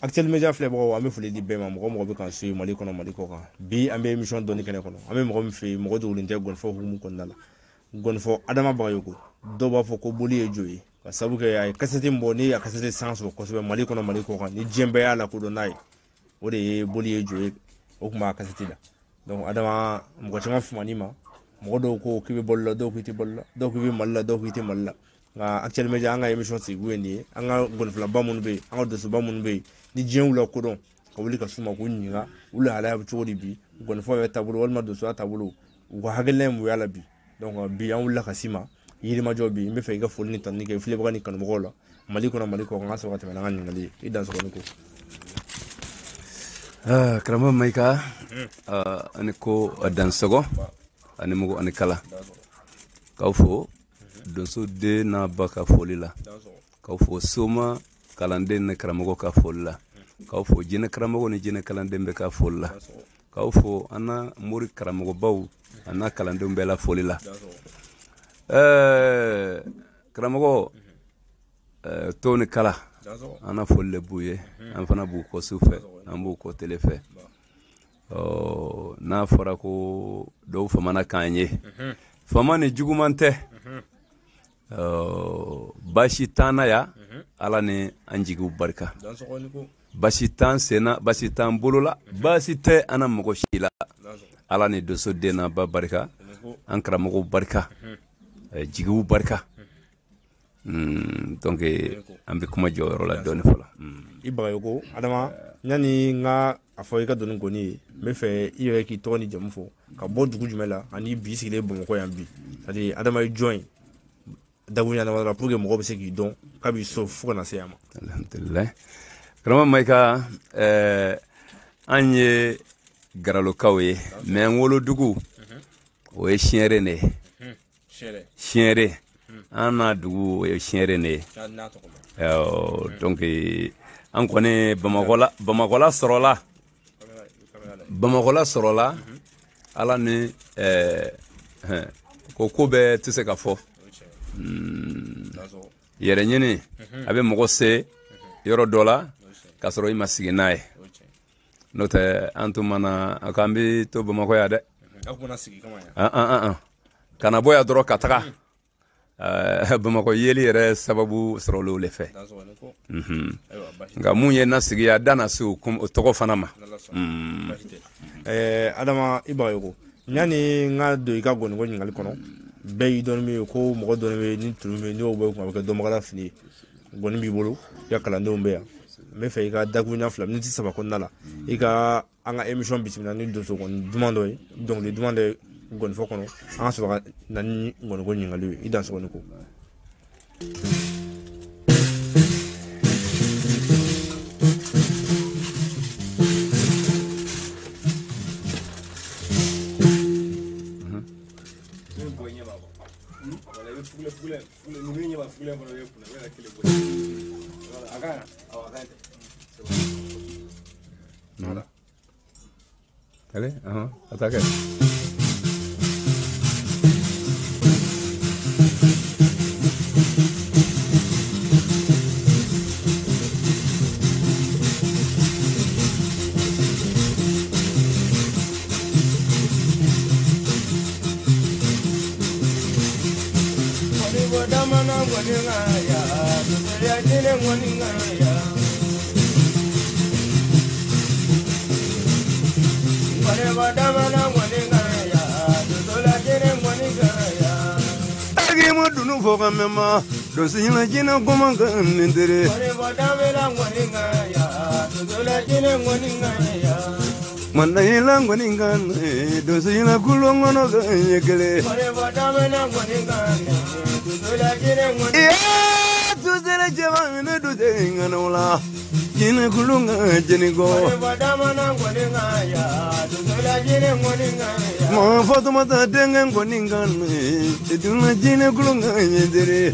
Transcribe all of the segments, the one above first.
Actuel Media filɛbagaw, an bɛ foli di bɛɛ ma, mɔgɔ mɔgɔ bɛ k'an suit Mali kɔnɔ, Mali kɔ kan. Bi an bɛ émission dɔnni kɛnɛ kɔnɔ. An bɛ mɔgɔ min fɛ yen, mɔgɔ dogolen tɛ gɔnifɔ hukumu kɔnɔna la. Gɔnifɔ Adama Bagayogo, dɔw b'a fɔ ko boli ye jo ye, ka sababu kɛ a ye kasɛti min bɔ, ni a kasɛti san sɔrɔ kosɛbɛ Mali kɔnɔ, Mali kɔ kan, ni diɲɛ bɛɛ y'a lakodɔn n'a ye, o de ye boli ye jo ye. O tun b'a kasɛti la. Donc Adama, mɔgɔ caman fumani ma, mɔgɔ dɔw ko k'i bɛ bɔli la, dɔw k'i tɛ bɔli la, dɔw k'i bɛ Mali la, dɔw k'i tɛ Mali la. Nka Actuel Media, an ka émission sigikun ye nin ye. An ka gɔnifɔlaba minnu bɛ yen, an ka donsoba minnu bɛ yen, ni diɲɛ wulila kodɔn, ka wuli ka s'u ma k'u ɲininka u lahalaya bɛ cogo di bi, gɔnifɔ yɛrɛ taabolo walima donsoya taabolo, u ka hakilina ye mun y'a la bi. Donc bi an wulila ka s'i ma Yirimajɔ. Bi n bɛ fɛ i ka foli ni tanuni kɛ filɛbaga ni kanubagaw la, Mali kɔnɔ, Mali kɔ kan, an ka sɔrɔ ka tɛmɛ n'an ka ɲininkali ye. I dansɔgɔ ni ko. Karamɔgɔ Mayiga, ani ko dansɔgɔ ani mugu ani kala, k'aw fo donso den n'a ba ka foli la, k'aw fo soma kalanden ni karamɔgɔ ka foli la, k'aw fo jinɛ karamɔgɔ ni jinɛ kalanden bɛɛ ka foli la, k'aw fo an na mori karamɔgɔbaw an n'a kalandenw bɛɛ la foli la. Karamɔgɔ to ni kala, an na foli le b'u ye, an fana b'u kɔ su fɛ, an b'u kɔ tele fɛ. N'a fɔra ko dɔw famana k'an ye, fama ni juguman tɛ, baasi t'an na ya, Ala ni an jigiw barika, baasi t'an sen na, baasi t'an bolo la, baasi tɛ an na mɔgɔ si la, Ala ni donso den n'a ba barika, an karamɔgɔw barika, jigiw barika. Donc an bɛ kuma jɔ yɔrɔ la dɔɔni fɔlɔ. I Bagayogo Adama, yanni n ka a fɔ i ka dɔnni gɔni ye, n bɛ fɛ i yɛrɛ k'i tɔgɔ ni jamu fɔ, ka bɔ dugu jumɛn la, ani bi sigilen Bamakɔ yan bi, c'est à dire Adama ye jɔn ye dakuruɲa damadɔ la, pour que mɔgɔw bɛ se k'i dɔn kabi so fo ka na se yan ma. Alhamdulilayi, karamɔgɔ Mayiga, an ye Garalokaw ye, mais n wolodugu o ye Siyɛnre de ye. Siyɛnre, an n'a dugu o ye Siyɛnre de ye. Donc an kɔni Bamakɔla sɔrɔla, Bamakɔla sɔrɔla, Ala ni ko bɛɛ tɛ se ka fɔ. Yɛrɛ ɲini a bɛ mɔgɔ se yɔrɔ dɔ la k'a sɔrɔ i ma sigi n'a ye. N'o tɛ an tun mana a k'an bɛ to Bamakɔ yan dɛ. Kana bɔ yan dɔrɔn ka taga Bamakɔ yeli yɛrɛ sababu sɔrɔla o le fɛ. Nka mun ye na sigi a da na se o tɔgɔ fana ma. Adama, i Bagayogo, yanni n ka don i ka gɔniko ɲininkali kɔnɔ, bɛɛ y'i dɔnni min ye ko mɔgɔ dɔnni bɛ ni tunu bɛ n'i y'o bɔ i kun, a bɛ kɛ dɔnbagala fili ye. Gɔni b'i bolo, i ka kalandenw bɛ yan. N bɛ fɛ i ka dakuruɲa 2 miniti 3 kɔnɔna la, i ka an ka émission bisimila ni donso gɔni duman dɔ ye, dɔnkili duman dɔ ye gɔnifɔ kɔnɔ, an ka sɔrɔ ka na ni gɔniko ɲininkali ye. I dansɔgɔ ni ko. Allez, attaque. Mema dosina jina kuma kan nindere mana ila ngoni ngan dosina kulongono yekele dosina jama ne dosina nganola jina kulunga jinigo ma Fatuma ta denga ngoni ngan dosina jina kulunga yendere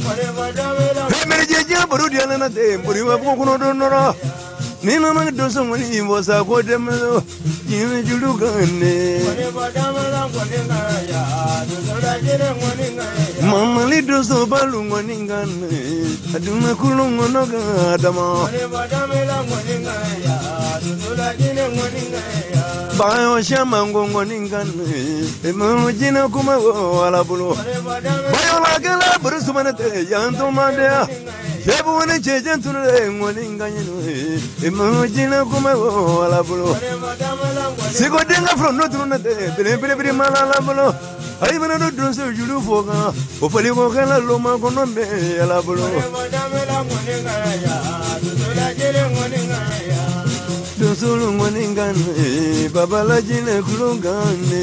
mere jeje boru diala na de bori wa ko kuno donora Ni nana donso ŋɔni bɔ sa ko denmisɛn jinɛ julu kan ne. Mamali donso balu ŋɔni kan ne. A donna kulon kɔnɔ kan Adama. Bayo sama ŋɔni kan ne. Emamu jinɛ kuma wo Ala bolo. Bayo la kɛlɛ buru sumana tɛ yan to ma de. Yebu ne cɛcɛn tunu le ŋɔni kan ye. Emamu jinɛ kuma wo Ala bolo. Siko denga fro no tunu ne tɛ bele bele bele mala la bolo. Ayi mana do donso julu fo kan. O fali ko kɛla loma kɔnɔ bɛ Ala bolo. Donso ŋɔni kan ne. Babala jinɛ kulon kan ne.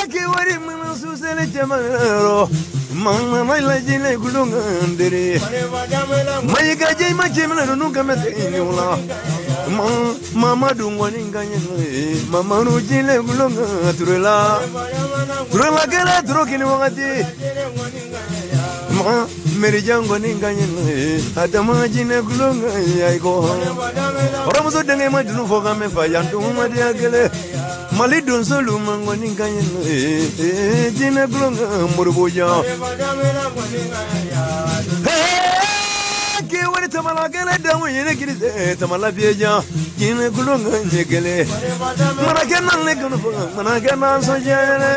Ki wari mana susele jamaro. Mama la jinɛ kulon kan dere. Mayiga jɛ ma jɛmina ninnu kan bɛ tɛ ɲɔgɔn la. Mama dun ŋɔni kan ye. Mama nu jinɛ kulon kan turela. Turela kɛlɛ turo kini wagati. Ma merijan ŋɔni kan ye. Adama jinɛ kulon kan ye ayi ko. Hɔrɔnmuso denkɛ ma dunu fɔ kan mɛ fa yan dun ma diya kelen. Mali donsolu ma ŋɔni kan ye. Jinɛ kulon kan Moribo jan. Ki wari tamala kɛlɛ damu yɛrɛ kirise tamala fiyɛ jan. Jinɛ kulon kan ɲɛ kelen. Mana kɛ nan ne kanu fɔ mana kɛ nan sɔn yɛrɛ.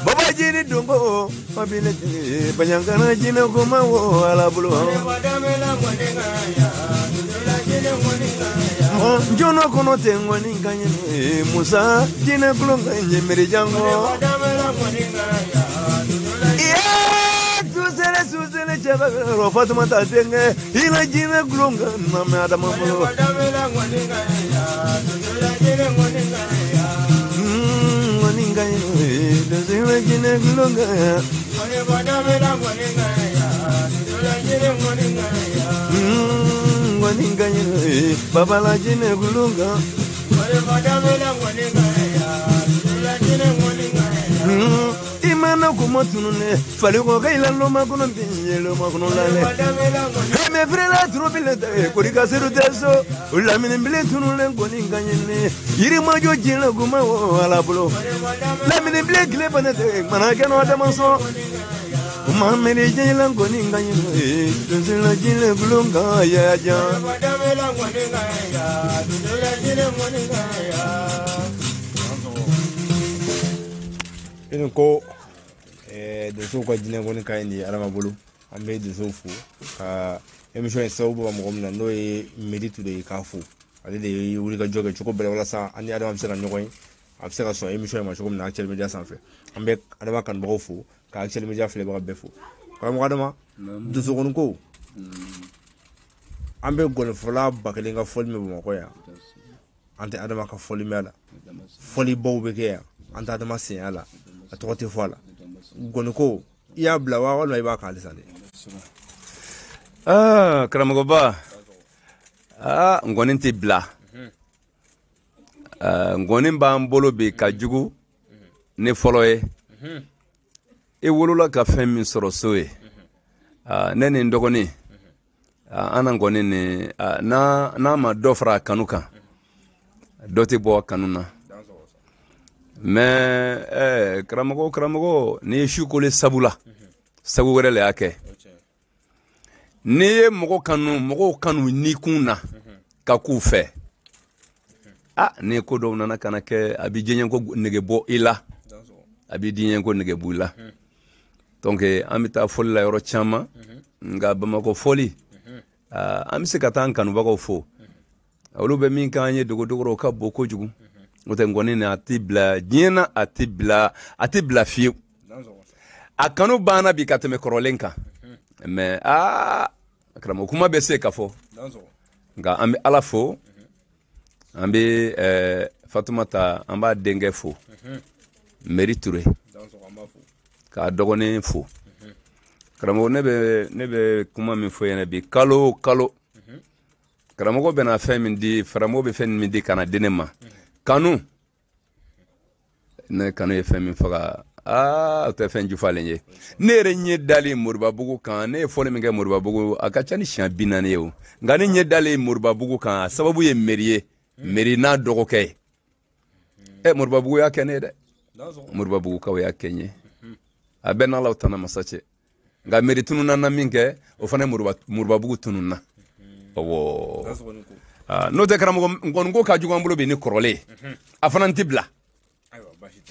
Baba jini dongo mabile tini baɲangana jinɛ kuma wo Ala bolo. Jono kɔnɔ tɛ ŋɔni kan ye. Musa jinɛ kulon kan ye merijango. Susele susele cɛba Fatumata denkɛ ila jinɛ kulon kan na mɛ Adama bolo. Ŋɔni kan ye. Donso jinɛ kulon kan. Ŋɔni kan ye. Babala jinɛ kulon kan. Imana kuma tunune faliko kaila loma kono binye loma kono lale. Heme frela trobile te korika seru teso lamini bile tunule ngoni nganyene yiri majo jina kuma wo Ala bolo. Lamini bile kile panete mana kano Adama so. Mamere jina ngoni nganyene donso jina bulonga ya ja. I ko donsow ka jinɛ ŋɔni ka ɲi de Adama bolo. An bɛ donsow fo ka émission in sababu bɔ mɔgɔ min na n'o ye Medi Ture ye k'a fo. Ale de ye wuli ka jɔ kɛ cogo bɛɛ la walasa an ni Adama bɛ se ka ɲɔgɔn ye. A bɛ se ka sɔn émission in ma cogo min na Actuel Media sanfɛ. An bɛ Adama kanubagaw fo ka Actuel Media filɛbaga bɛɛ fo. Karamɔgɔ Adama, donso kɔni ko an bɛ gɔnifɔla 1000 ka fɔli mɛn Bamakɔ yan. An tɛ Adama ka fɔli mɛn a la. Fɔlibaw bɛ kɛ yan. An tɛ Adama sen a la. A tɔgɔ tɛ fɔ a la. Gɔni ko i y'a bila wa walima i b'a kan halisa de? Karamɔgɔba, ngɔni tɛ bila. Ngɔni b'an bolo bi ka jugu ni fɔlɔ ye. I wolola ka fɛn min sɔrɔ so ye. Ne ni n dɔgɔnin an na ngɔni ni n'a ma dɔ fara a kanu kan dɔ tɛ bɔ a kanu na. Mais karamɔgɔ n'i ye su kolen sabu la sabu wɛrɛ le y'a kɛ. N'i ye mɔgɔ kanu mɔgɔw kanu ni kun na ka k'u fɛ. Ni ko dɔw nana ka na kɛ a b'i diɲɛko nege bɔ i la. A b'i diɲɛko nege bɔ i la. Donc an bɛ taa fɔli la yɔrɔ caman. Nka Bamakɔ fɔli an bɛ se ka taa an kanubagaw fo. Olu bɛ min k'an ye dogodogo o ka bon kojugu. O tɛ ngɔni ni a tɛ bila diɲɛ na a tɛ bila fiyewu. A kanu banna bi ka tɛmɛ kɔrɔlen kan. Mais karamɔgɔ kuma bɛ se ka fɔ. Nka an bɛ Ala fo. An bɛ Fatumata an b'a denkɛ fo. Meri Ture. K'a dɔgɔnin fo. Karamɔgɔ ne bɛ kuma min fɔ ɲɛna bi kalo o kalo. Karamɔgɔ bɛna fɛn min di karamɔgɔ bɛ fɛn min di ka na di ne ma. Kanu ne kanu ye fɛn min faga Aa, o tɛ fɛn jufalen ye. Ne yɛrɛ ɲɛ dalen Moribabugu kan, ne ye fɔli min kɛ Moribabugu, a ka ca ni siɲɛ 40 ye o. Nka ne ɲɛ dalen Moribabugu kan, a sababu ye mairie ye, mairie n'a dɔgɔkɛ ye. Ɛ, Moribabugu y'a kɛ ne ye dɛ. Moribabugukaw y'a kɛ n ye. A bɛɛ n'Alaw tana masa cɛ. Nka mairie tununna na min kɛ, o fana ye Moribabugu tununna. Awɔ. N'o tɛ karamɔgɔ, nkɔniko ka jugu an bolo bi ni kɔrɔlen. A fana tɛ bila.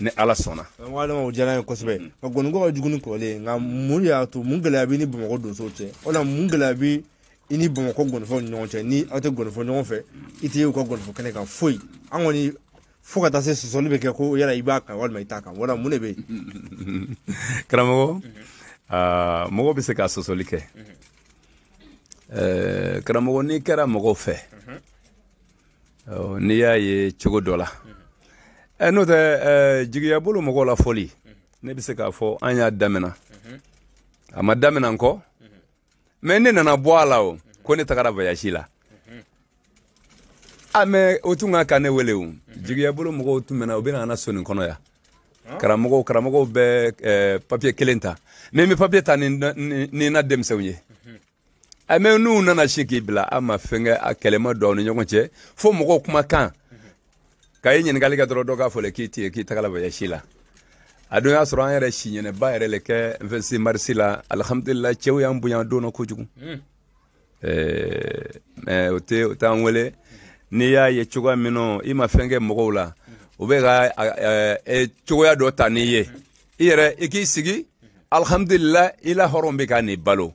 Ni Ala sɔnna. Adama, o diyara n ye kosɛbɛ. Nka gɔniko ka jugu ni kɔrɔlen, nka mun de y'a to, mun gɛlɛya b'i ni Bamakɔ donsow cɛ? Wala mun gɛlɛya b'i i ni Bamakɔ gɔnifɔw ni ɲɔgɔn cɛ? Ni aw tɛ gɔnifɔ ɲɔgɔn fɛ, i tɛ u ka gɔnifɔ kɛnɛ kan foyi. An kɔni fo ka taa se sɔsɔli bɛ kɛ ko yala i b'a kan walima i t'a kan, wala mun de bɛ yen? Karamɔgɔ, mɔgɔ bɛ se ka sɔsɔli kɛ. Karamɔgɔ, n'i kɛra mɔgɔw fɛ, n'i y'a ye cogo dɔ la, n'o tɛ jigiya bolo mɔgɔw la fɔli, ne bɛ se k'a fɔ an y'a daminɛ, a ma daminɛ n kɔ, mais ne nana bɔ a la o, ko ne tagara voyage la. A mais o tun ka kan ne wele o. Jigiya bolo mɔgɔw tun bɛ na, u bɛ na an na so nin kɔnɔ yan. Karamɔgɔw bɛ papier kelen ta, mais n bɛ papier ta ni n na denmisɛnw ye. Mais n'u nana si k'i bila, a ma fɛn kɛ, a kɛlɛ ma don aw ni ɲɔgɔn cɛ, fo mɔgɔw kumakan ka ye ɲininkali kɛ dɔrɔn, dɔ k'a fɔ le k'i tɛ k'i tagala voyage la. A don y'a sɔrɔ an yɛrɛ siɲɛnɛba yɛrɛ le kɛ 26 mars la. Alhamdulillah, cɛw y'an bonya don na kojugu. Mais o tɛ o t'an wele. N'i y'a ye cogoya min na, i ma fɛn kɛ mɔgɔw la, u bɛ ka cogoya dɔ ta n'i ye, i yɛrɛ i k'i sigi, alhamdulillah, i la hɔrɔn bɛ ka nin balo.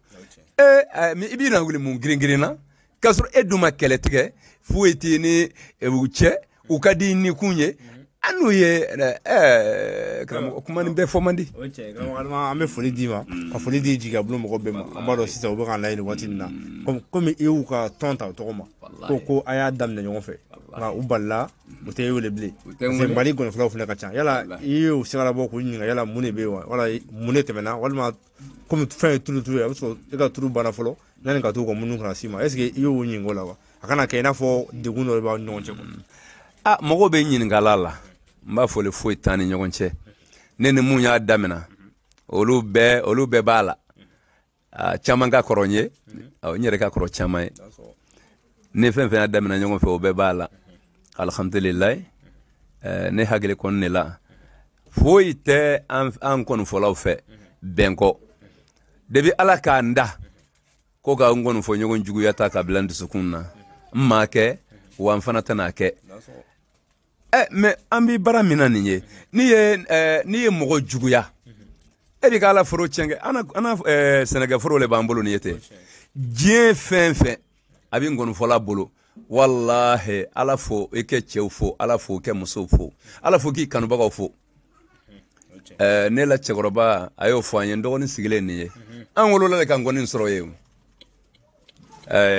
I b'i na wuli mun girin girin na, k'a sɔrɔ e dun ma kɛlɛ tigɛ foyi t'i ni u cɛ, u ka di ni kun ye, an n'u ye. Karamɔgɔ, kuma nin bɛɛ fɔ man di. Karamɔgɔ, an bɛ foli d'i ma, ka foli di jigiya bolo mɔgɔ bɛɛ ma. An b'a dɔn sisan u bɛ k'an lajɛ nin waati in na, komi i y'u ka tɔn ta o tɔgɔ ma, ko a y'a daminɛ ɲɔgɔn fɛ, nka u balila, u tɛ e wele bilen, parce que Mali gɔnifɔlaw fana ka ca. Yala i y'u sɛgɛrɛ k'u ɲininka, yala mun de bɛ yen wa, wala mun de tɛmɛna, walima komi fɛn ye tulu tulu ye, a bɛ sɔrɔ e ka tulu banna fɔlɔ yanni ka t'u ka minnu kana s'i ma? Est ce que i y'o ɲininka o la wa? A kana kɛ i n'a fɔ degun dɔ de b'aw ni ɲɔgɔn cɛ quoi. A mɔgɔw bɛ ɲininka la, n b'a fɔ le, foyi t'an ni ɲɔgɔn cɛ. Ne ni mun y'a daminɛ, olu bɛɛ b'a la. Caman ka kɔrɔ n ye, n yɛrɛ ka kɔrɔ caman ye. Ni fɛn fɛn y'a daminɛ ɲɔgɔn fɛ, o bɛɛ b'a la, alhamdulilayi. Ne hakili kɔni de la, foyi tɛ an kɔnifɔlaw fɛ bɛn kɔ. Depuis Ala k'an da ko ka n kɔni fɔ ɲɔgɔn juguya ta ka bila n dusukun na, n m'a kɛ wa, n fana tɛna kɛ. Mais an bɛ baara min na nin ye, n'i ye mɔgɔ juguya, e bɛ ka Ala foro tiɲɛ kɛ. An sɛnɛkɛ foro de b'an bolo nin ye ten. Diɲɛ fɛn fɛn a bɛ ngɔnifɔla bolo, walahi, Ala fo i kɛ cɛw fo, Ala fo i kɛ musow fo, Ala fo k'i kanubagaw fo. Ne la cɛkɔrɔba a y'o fɔ an ye, n dɔgɔnin sigilen nin ye, an wolola de ka ngɔni sɔrɔ yen.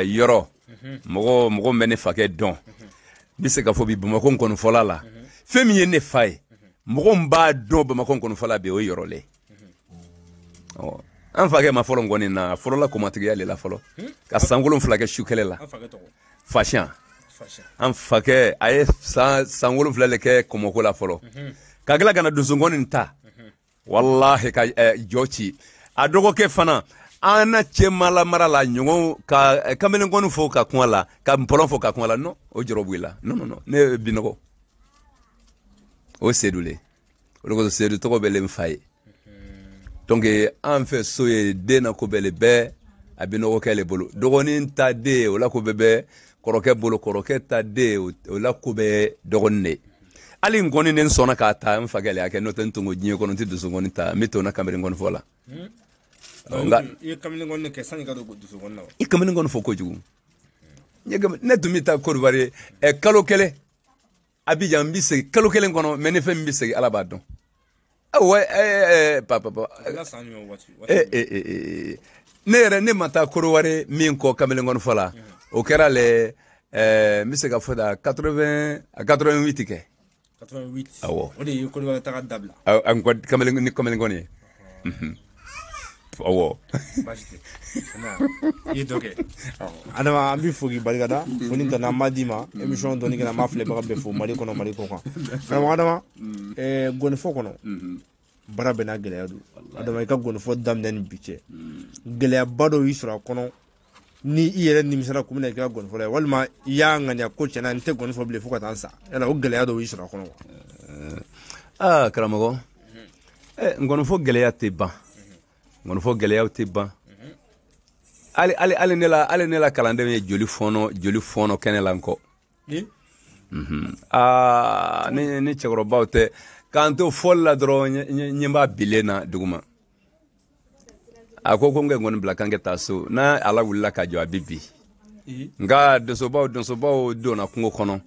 Yɔrɔ mɔgɔ mɔgɔ bɛ ne fakɛ dɔn, n bɛ se k'a fɔ bi Bamakɔ ngɔnifɔla la, fɛn min ye ne fa ye, mɔgɔ min b'a dɔn Bamakɔ ngɔnifɔla bi, o ye yɔrɔ le. An fakɛ ma fɔlɔ ngɔni na, a fɔlɔla kɔmatigiya le la fɔlɔ, ka san 7 kɛ su kɛlɛ la. Fasiyan, an fakɛ a ye san 7 le kɛ kɔmɔko la fɔlɔ, ka tila ka na donsongɔni ta, walahi, ka jɔ ci. A dɔgɔkɛ fana, an na cɛ mala mara la ɲɔgɔn ka kamalenkɔni fɔ ka kun a la, ka npɔlɔn fɔ ka kun a la. Non, o jɔrɔ b'i la. Non, non, non, ne binɔgɔ o Sedu le, o de kosɔn Sedu tɔgɔ bɛ le n fa ye. Donc an fɛ so ye, den na ko bɛɛ le bɛɛ a binɔgɔkɛ le bolo, dɔgɔnin ta den o la ko bɛɛ bɛ kɔrɔkɛ bolo, kɔrɔkɛ ta den o la ko bɛ dɔgɔnin de. Hali nkɔni ne sɔnna k'a ta n fakɛ le y'a kɛ, n'o tɛ n tun ko diɲɛ kɔnɔ n tɛ dusukɔni ta, n bɛ to n na kamalenkɔni fɔ la. Nka i ye kamalenkɔni kɛ sani ka don dusukɔni na wa? I kamalenkɔni fɔ kojugu. Ne tun bɛ taa Côte d'Ivoire kalo kelen, Abidjan, n bɛ segin kalo kelen kɔnɔ, mais ni fɛn min bɛ segin, Ala b'a dɔn. Awa, papa papa, ne yɛrɛ ne ma taa Côte d'Ivoire min kɔ kamalenkɔni fɔ la, o kɛra le n bɛ se ka fɔ da 80 88 kɛ. 88? Awɔ. O de ye Côte d'Ivoire taga dabila? Kamalen ni kamalenkɔni ye, awɔ. Baasi tɛ, i ye dɔ kɛ. Adama, an b'i fo k'i barikada. Foli tana an b'a d'i ma. Émission dɔnni kɛnɛ, an b'a filɛbaga bɛɛ fo Mali kɔnɔ, Mali kɔ kan. Karamɔgɔ Adama, gɔnifɔ kɔnɔ, Baara bɛɛ n'a gɛlɛya don. Adama, i ka gɔnifɔ daminɛ ni bi cɛ, gɛlɛyaba dɔw y'i sɔrɔ a kɔnɔ ni i yɛrɛ nimisara kun min na i ka gɔnifɔ la, walima i y'a ŋaniya ko tiɲɛna n tɛ gɔnifɔ bilen fo ka taa n sa, yala o gɛlɛya dɔw y'i sɔrɔ a kɔnɔ wa? Aa karamɔgɔ, ngɔnifɔ gɛlɛya tɛ ban, ngɔnifɔ gɛlɛyaw tɛ ban. Hali ne la kalandenw ye joli fɔɔnɔ kɛnɛ la n kɔ. Aa ni cɛkɔrɔbaw tɛ k'an to fɔli la dɔrɔn, ɲɛ b'a bilen na duguma. A ko n kɛ ngɔni bila k'an kɛ taa so, n'a ala wulila ka jɔ a bɛ bi. Nka donsobaw donna kungo kɔnɔ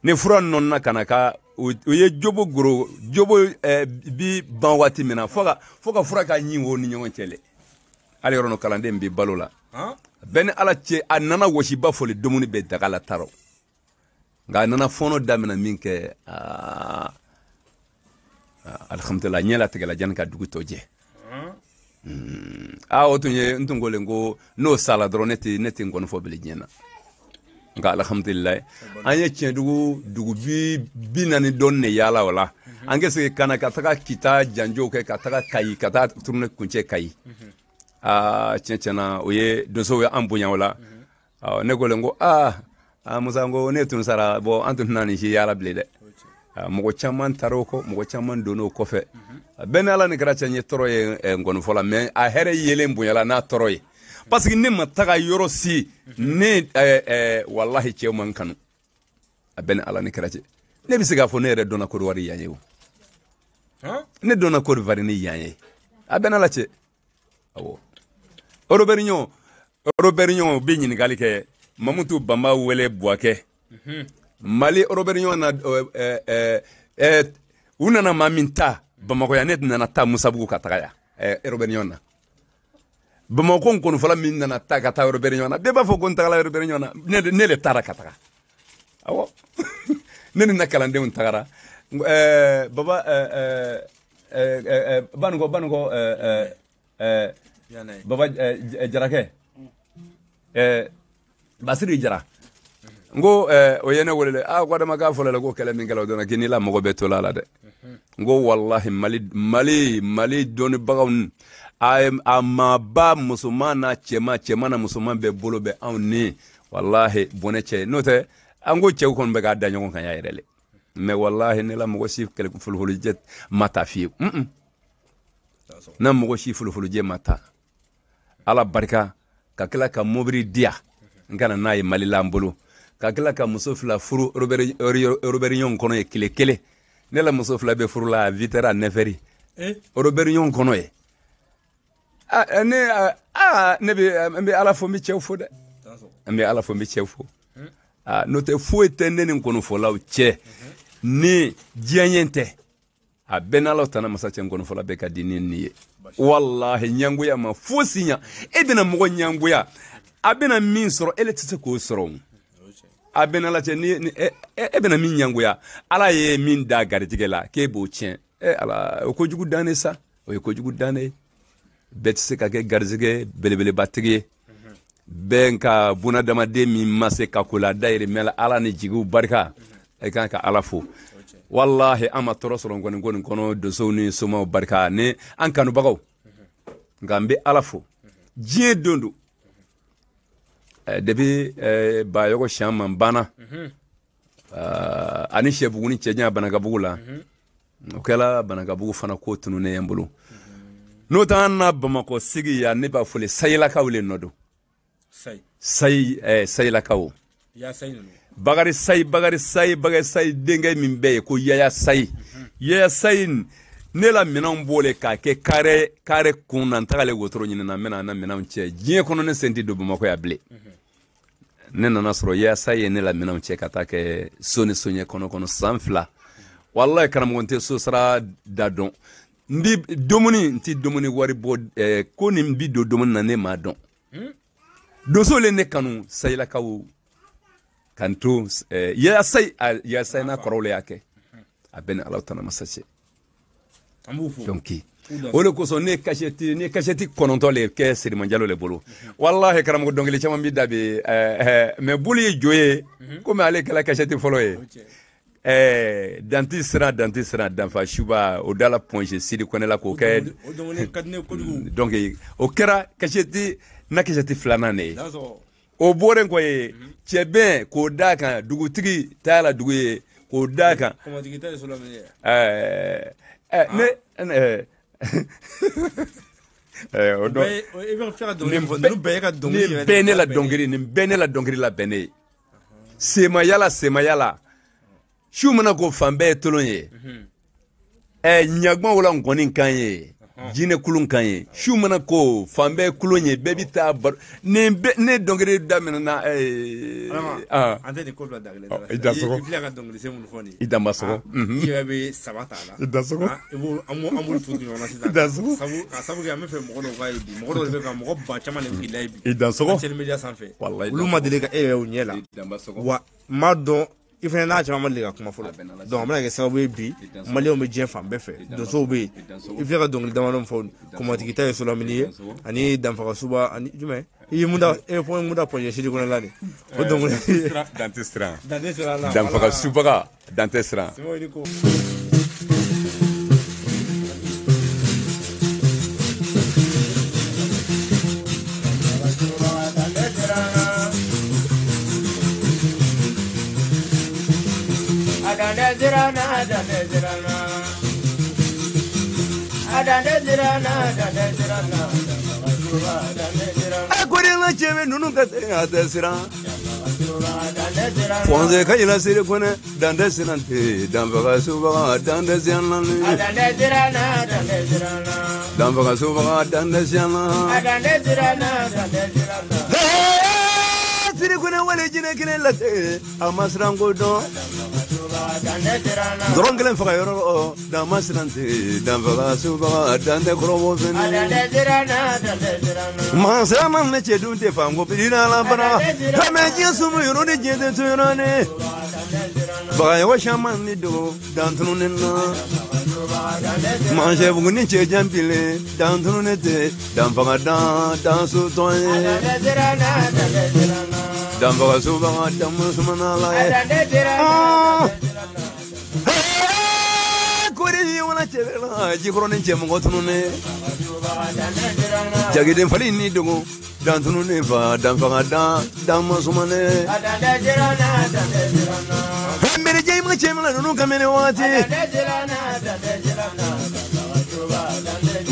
ni fura nɔnna ka na ka u ye jobo goro jobo bi ban waati min na, fo ka fura ka ɲin o ni ɲɔgɔn cɛ le. Hali yɔrɔ nɔ kalanden bɛ balo la, bɛɛ ni ala cɛ, a nana wɔsiba fɔli dumuni bɛ daga la tarɔ. Nka a nana fɔɔnɔ daminɛ min kɛ, alhamdulilah, ɲɛ latigɛla janni ka dugu tɔ jɛ. Aa o tun ye n tun ko le ko n'o sala dɔrɔn ne tɛ ngɔni fɔ bilen diɲɛ na. Nka alhamdulilah, an ye tiɲɛdugu dugu 40 dɔɔni de yaala o la. An kɛ segin ka na ka taga Kita janjow kɛ, ka taga Kayi, ka taa tourner kuncɛ Kayi. Aa tiɲɛ na o ye donsow ye an bonya o la. Ne ko le ko aa Musa, n ko ne tun sara bɔn an tun tɛna nin si yaala bilen dɛ. Mɔgɔ caman taara o kɔ, mɔgɔ caman donna o kɔfɛ. Bɛɛ ni ala ni kɛra cɛ, n ye tɔɔrɔ ye ngɔnifɔ la, mais a hɛrɛ yelen bonyala n'a tɔɔrɔ ye, parce que ne ma taga yɔrɔ si ne walahi cɛw man kanu. A bɛɛ ni ala ni kɛra cɛ, ne bɛ se k'a fɔ ne yɛrɛ dɔnna Kodowari yan ye o. Ne dɔnna Kodowari ni yan ye, a bɛɛ ni ala cɛ. Awɔ, Robert Ɲɔn bɛ ɲininkali kɛ, Mamutu Banba wele Buwakɛ. Mali Robert Ɲɔn na u nana maa min ta Bamakɔ yan, ne nana taa Musabugu ka taga yan Robert Ɲɔn na. Bamakɔ nkɔnifɔla min nana ta ka taa Robert Ɲɔn na, bɛɛ b'a fɔ ko n tagala Robert Ɲɔn na, ne le taara ka taga. Awɔ, ne ni n na kalandenw tagara. Baba Banikɔ Baba Jarakɛ, Basiri Jara, n ko o ye ne wele dɛ. Aa ko Adama k'a fɔlɔ la ko kɛlɛ min kɛla o don na, k'i n'i la mɔgɔ bɛɛ tola la dɛ. N ko walahi Mali dɔnnibagaw a maaba musoman n'a cɛman n'a musoman bɛɛ bolo bɛ anw ni walahi bɔnɛ cɛ. N'o tɛ an ko cɛw kɔni bɛ k'a da ɲɔgɔn kan ya yɛrɛ le, mais walahi ne la mɔgɔ si kɛlɛ folofolojɛ ma taa fiyewu. N'a mɔgɔ si folofolojɛ ma taa, ala barika ka tila ka mobili diya n kana n'a ye Mali la n bolo, ka tila ka muso fila furu Robert Ɲɔn kɔnɔ ye tile kelen. Ne la muso fila bɛ furu la à 8 heures à 9 heures Robert Ɲɔn kɔnɔ ye. Ne bɛ n bɛ ala fo, n bɛ cɛw fo dɛ, n bɛ ala fo, n bɛ cɛw fo. N'o tɛ foyi tɛ ne ni ngɔnifɔlaw cɛ ni diɲɛ tɛ. A bɛɛ n'ala tana masa cɛ, ngɔnifɔla bɛɛ ka di ni nin ye. Walahi ɲangoya ma fosi ɲa, e bɛna mɔgɔ ɲangoya, a bɛna min sɔrɔ e le tɛ se k'o sɔrɔ. A bɛɛ n'ala cɛ, ni e bɛna min ɲangoya, ala ye min da garijɛgɛ la k'e b'o tiɲɛ. Ala, o kojugu dan ne sa, o ye kojugu dan ne ye. Bɛɛ tɛ se ka kɛ garijɛgɛ belebelebatigi ye. Bɛɛ ka bunadamaden min ma se ka ko la dayirimɛ la, ala ni jigiw barika, e kan ka ala fo. Walahi an ma tɔɔrɔ sɔrɔ nkɔni ko nin kɔnɔ, donsow ni somaw barika ni an kanubagaw. Nka n bɛ ala fo diɲɛ don don. Depuis Bayɔgɔ siyan banna, ani Sɛbugu ni cɛjan Banakabugu la, o kɛla Banakabugu fana ko tununnen ye n bolo. N'o tɛ an na Bamakɔ sigi yan, ne b'a fɔ Sayilakaw le nɔ don. Sayilakaw. Bakari Sayi, Bakari Sayi, Bakari Sayi denkɛ min bɛ yen ko Yaya Sayi. Yaya Sayi, ne la minɛnw b'o le k'a kɛ kare kun na, n tagalen wotoro ɲini na, n bɛna n na minɛnw cɛ. Diɲɛ kɔnɔ ne sen tɛ don Bamakɔ yan bilen. Ne nana sɔrɔ Yaya Sayi ye ne la minɛnw cɛ ka taa kɛ so ni soɲɛ kɔnɔ san 2. Walahi karamɔgɔ, n tɛ so sara da dɔn. N bi dumuni, n tɛ dumuni wari bɔ, ko nin bi don dumuni na ne m'a dɔn. Donso le ne kanu Sayilakaw kan to Yaya Sayi, Yaya Sayi n'a kɔrɔw le y'a kɛ. A bɛɛ ni Ala tana masa cɛ. Donc o de kosɔn ne ye kasɛti 9 le kɛ Seriman Jalo le bolo. Walahi karamɔgɔ, dɔnkili caman bi da bi, mais bolo ye jo ye, komi ale kɛla kasɛti fɔlɔ ye. Danti siran danti siran danfa suba o da la Point Sidi Kɔnɛ la k'o kɛ o dɔnkili ka di ne ye kojugu. Donc o kɛra kasɛti na kasɛti filanan de ye. O bɔren kɔ ye cɛbɛn k'o d'a kan dugutigi t'a la dugu ye k'o d'a kan. Kɔmɔtigi ta ye so lamini ye. Ne o dɔn i bɛ fɛ ka dɔnkili fɔ ninnu bɛɛ ye ka dɔnkili nin bɛɛ ne la dɔnkili nin bɛɛ ne la dɔnkili labɛn ne ye. Semayala semayala su mana ko fan bɛɛ ye tolon ye. Ɲagman wala nkɔni kan ye jinɛ kulun kan ye su mana ko fan bɛɛ kulon ye bɛɛ bɛ taa baro nin bɛɛ ne dɔnkili daminɛna. An tɛ nin ko bila da kelen da la. I dansɔgɔ i filɛ ka dɔnkili sen minnu fɔ nin ye. I danbasɔgɔ. I yɛrɛ bɛ saba ta a la. I dansɔgɔ. I b'o an b'olu tugu ɲɔgɔn na sisan. I dansɔgɔ. Sabu ka sabu kɛ an bɛ fɛ mɔgɔ dɔw k'a ye bi mɔgɔ dɔw de bɛ ka mɔgɔ ba caman de bɛ k'i layɛ bi. I dansɔgɔ. Social media sanfɛ. Walayi. Olu ma deli ka e yɛrɛ ɲɛ la. I danbasɔgɔ. Wa n m'a dɔn. I fana n'a caman ma deli ka kuma fɔlɔ donc a bɛna kɛ sababu ye bi maliyɛnw bɛ diɲɛ fan bɛɛ fɛ donsow bɛ yen i filɛ ka dɔnkili damadɔ fɔ kɔmɔtigi ta ye solamini ye ani danfaga suba ani jumɛn i ye mun da e ye mun da Point Sidi Kɔnɛ la nin o dɔnkili dan tɛ siran dan tɛ siran la danfaga subaga dan tɛ siran. A ko cɛ bɛ ninnu ka a tɛ siran Point ka yɛlɛ Sidi Kɔnɛ dan tɛ siran ten danfaga subaga dan tɛ siran danfaga subaga dan tɛ siran Sidi Kɔnɛ wale jinɛ kelen lase a ma siran ko dɔn dɔrɔn kelen faga yɔrɔ dan ma siran ten danfaga subaga dan tɛ kɔrɔbɔ fɛnɛ mansa ma ne cɛ dun tɛ fan ko biri la bara kamɛ diɲɛ sumu yɔrɔ ni diɲɛ tɛ to yɔrɔ ne bagayogo caman ni dogo dan tunu ne na mansa bugu ni cɛ jan bile dan tunu ne tɛ danfaga dan dan so tɔn ye danfaga subaga dan musumana la ye. Jikɔrɔni cɛ mɔgɔ tunu ne jagiden fali ni dogo dan tunu ne fa danfaga dan dan masuma ne mɛrɛjɛ ma cɛ mana ninnu kamene waati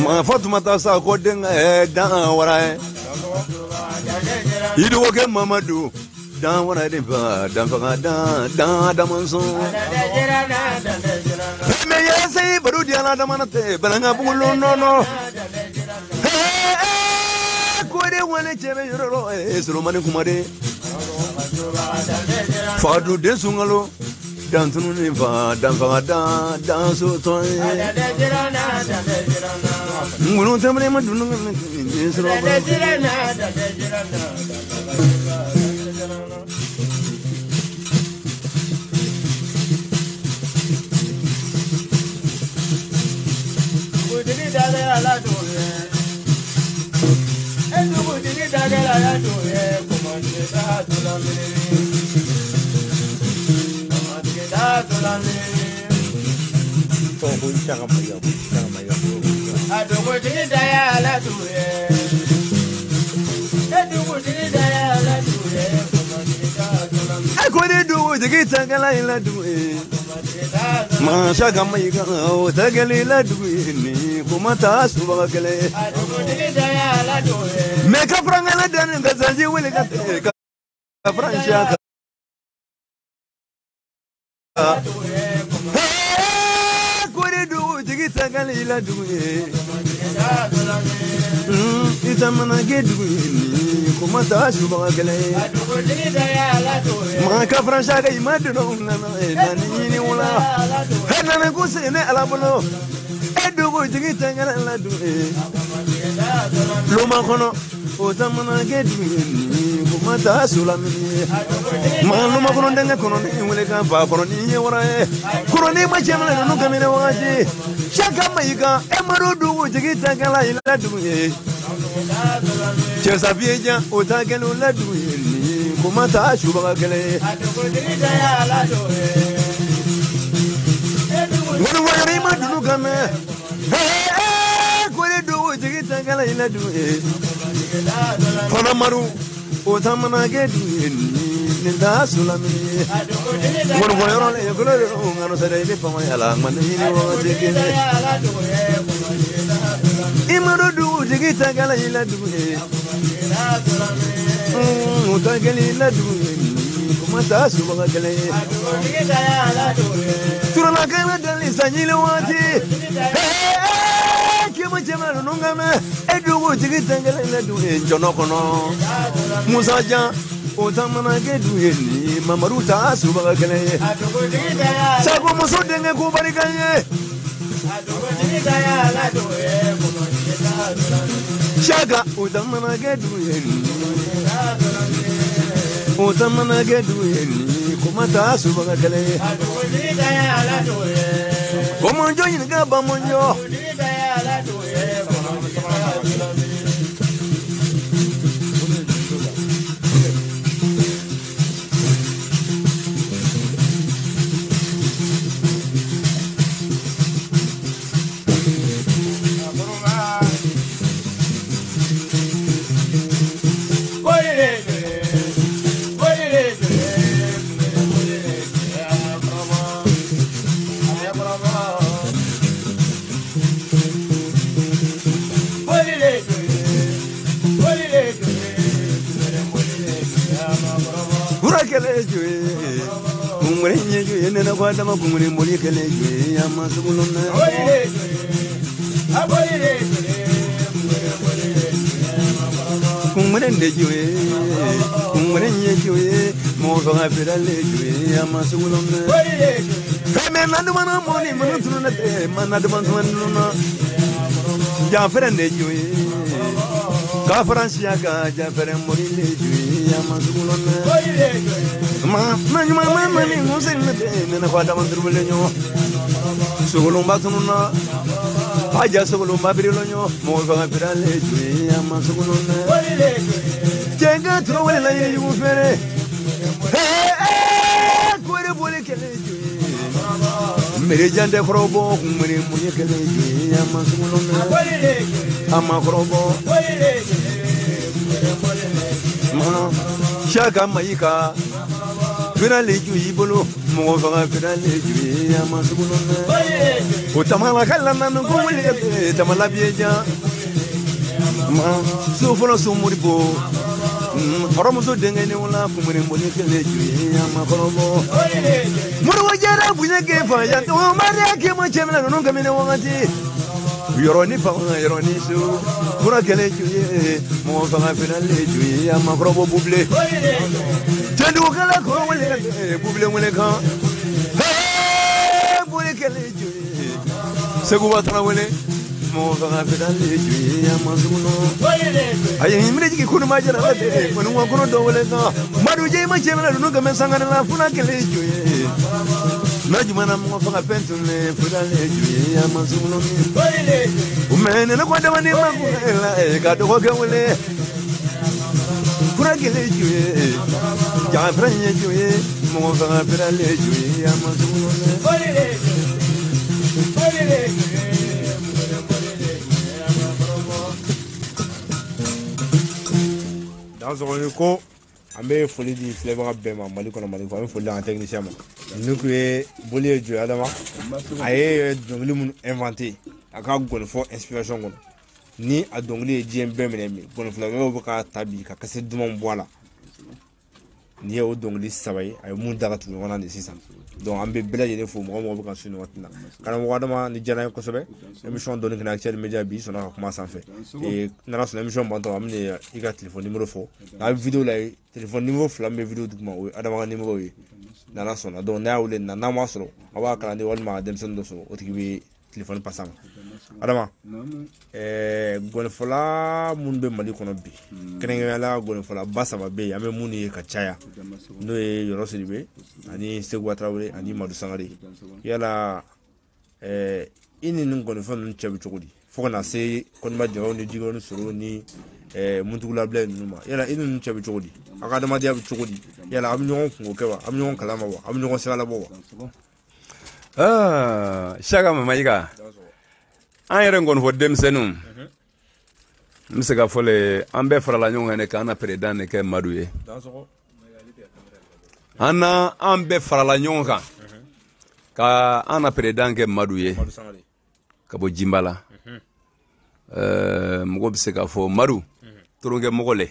ma Fatuma ta sa ko den dan wara ye i dɔgɔkɛ Mamadu dan wara de fa danfaga dan dan damansɔn mɛ yɛrɛ baro di ala damana tɛ balanga bugulon nɔnɔ ko de wale cɛ bɛ yɔrɔ rɔ solomani kuma de fagadu den sunkalo dan tunu ni fa danfaga dan dan so tɔn ye ŋunu tɛmɛnen ma dunu ni sɔrɔ. Dugutigi takala i la dugu ye mansa ka ma i kan o takɛli la dugu ye ni ko ma taa subaga kɛlɛ mɛ ka furankɛla danni ka sanji wele ka ka furancɛ kan. Kori dugutigi takali la dugu ye i tamana kɛ dugu ye ni ko ma taa subaga kɛlɛ ma ka furancɛ kan i ma donna nana nani ɲini wula e nana ko sɛnɛ ala bolo e dugutigi takali la dugu ye loma kɔnɔ o tamana kɛ dugu ye ni ko ma taa so lamini ye ma loma kɔnɔ denkɛ kɔnɔ ni wele kan fa kɔnɔ ni ye wara ye kɔrɔ ni ma cɛ mana ninnu kamina wagati saka ma i kan e ma don dugutigi takala i la dugu ye cɛ safiye jan o ta kɛlen o la dugu ye ni ko ma taa subaga kɛlɛ ye. Wani wayari ma dunu kame kore do jigi tangala ila du fana maru o tamana ke du ni da sulami wani wayaro le kore ngano sare ile pama yala man ni wo jigi imaro du jigi tangala ila du o tangala ila du mata subaga kele turana kana dali sanyile wati kema chema nungame edugo tigi tangale la du njono kono musa jan o tamana ke du ni mamaru ta subaga kele sako muso denge ko barika ye shaga o tamana ke du ni o tamana ke du ni kumata subaga kele Omonjo yinga bamonjo Sogolomba tununa haja sogolomba birilonyo mo faga pirale juye ama sogolona jenga tro wala ye yu fere kore bole kele juye mere jande khrobo mere munye kele juye ama sogolona ama khrobo ma shaka maika pirale juye bolo mo faga pirale juye ama sogolona o tamala kala nanu ko wele tamala bieja ma so folo so muribo horomuso denge ne wala kumure mbole kele juye ama khorobo muru wajara bunye ke fa ya to mara ke mo chemla nonu kamine wangati yoroni fa yoroni su pura kele juye mo faga pirale juye ama khorobo buble tendu kala ko wele buble wele kan bole kele juye segu batana wele mo faga pirale juye ama suno aye imre jiki kunu majara wele kunu wa kunu do wele kan madu je ma chemla nonu kamine sangana la funa kele juye najumana mo faga pentule fudale juye ama suno umene na kwanda mani makula ka do ko wele fura kele juye ja franye juye mo faga pirale juye ama suno Dans ce ko an bɛ foli di filɛbaga bɛɛ ma Mali kɔnɔ Mali kɔ an bɛ foli di an technicien ma ninnu tun ye boli ye Joyi Adama a ye dɔnkili minnu inventé a ka gɔnifɔ inspiration kɔnɔ ni a dɔnkili ye diɲɛ bɛɛ minɛ bi gɔnifɔlakɛlaw bɛ ka ta bi ka kase dumanw bɔ a la nin ye o dɔnkili saba ye a ye mun da ka tugu ɲɔgɔn na de sisan donc an bɛ bɛɛ lajɛlen fo mɔgɔ mɔgɔ bɛ ka su nin waati na karamɔgɔ Adama ni diyara n ye kosɛbɛ émission dɔnni kɛnɛ Actuel Media bi sɔnna ka kuma sanfɛ n'ala sɔnna émission bantɔ an bɛna i ka téléphone numéro fɔ n'a bɛ vidéo la téléphone numéro fila min bɛ vidéo duguma o ye Adama ka numéro ye n'ala sɔnna donc n'a y'a wele n'a m'a sɔrɔ a b'a kalanden walima a denmisɛnnin dɔ sɔrɔ o tigi bɛ téléphone passer a ma Adama gɔnifɔla minnu bɛ Mali kɔnɔ bi kɛrɛnkɛrɛnnenya la gɔnifɔla ba saba bɛ yen an bɛ minnu ye ka caya n'o ye Yɔrɔ Sidibe ani Seguba Tarawele ani Madu Sangare yala i ni nin gɔnifɔ ninnu cɛ bɛ cogo di fo ka na se Kɔniba Jaraw ni Jikɔrɔni Soro ni Muntugulabila ninnu ma yala i ni ninnu cɛ bɛ cogo di aw ka adamadenya bɛ cogo di yala aw bɛ ɲɔgɔn kungo kɛ wa aw bɛ ɲɔgɔn kalama wa aw bɛ ɲɔgɔn sira labɔ wa. Aa, Saka Mamayiga, an yɛrɛ ngɔnifɔ denmisɛnninw, n bɛ se ka fɔ le, an bɛɛ farala ɲɔgɔn kan ne k'an na président de kɛ Madu ye. An na an bɛɛ farala ɲɔgɔn kan ka an na président kɛ Madu ye ka bɔ Jinba la. Mɔgɔ bɛ se k'a fɔ Madu toronkɛ mɔgɔ le.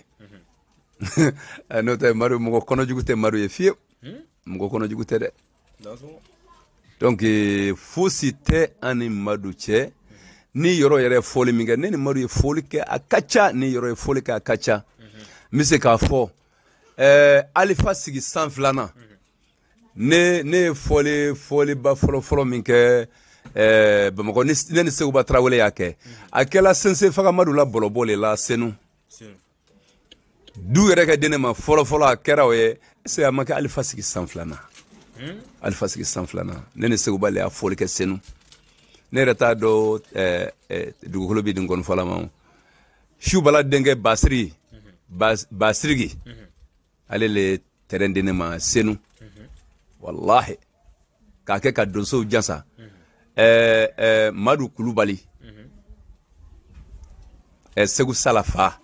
N'o tɛ Madu mɔgɔ kɔnɔjugu tɛ Madu ye fiyewu. Mɔgɔ kɔnɔjugu tɛ dɛ. Donc fosi tɛ an ni Madu cɛ. Ni yɔrɔ yɛrɛ fɔli min kɛ, ne ni Madu ye fɔli kɛ a ka ca, ni yɔrɔ ye fɔli kɛ a ka ca. N bɛ se k'a fɔ Alifa sigi san filanan, ne ye fɔliba fɔlɔ min kɛ Bamakɔ, ne ni Seguba Tarawele y'a kɛ. A kɛla Sense Faga Madu la bɔlɔbɔ le la Senu. Du yɛrɛ kɛ di ne ma fɔlɔ fɔlɔ, a kɛra o ye. Est-ce que a ma kɛ Alifa sigi san filanan? Alifa sigi san filanan, ne ni Seguba le y'a fɔli kɛ Senu. Ne yɛrɛ t'a dɔn dugukolo bɛ di ngɔnifɔla ma. Subala denkɛ Basiri, Basirigi, ale le terrain di ne ma Senu. Wallahi, k'a kɛ ka donsow jansa. Madu Kulubali, Segu Sala fa.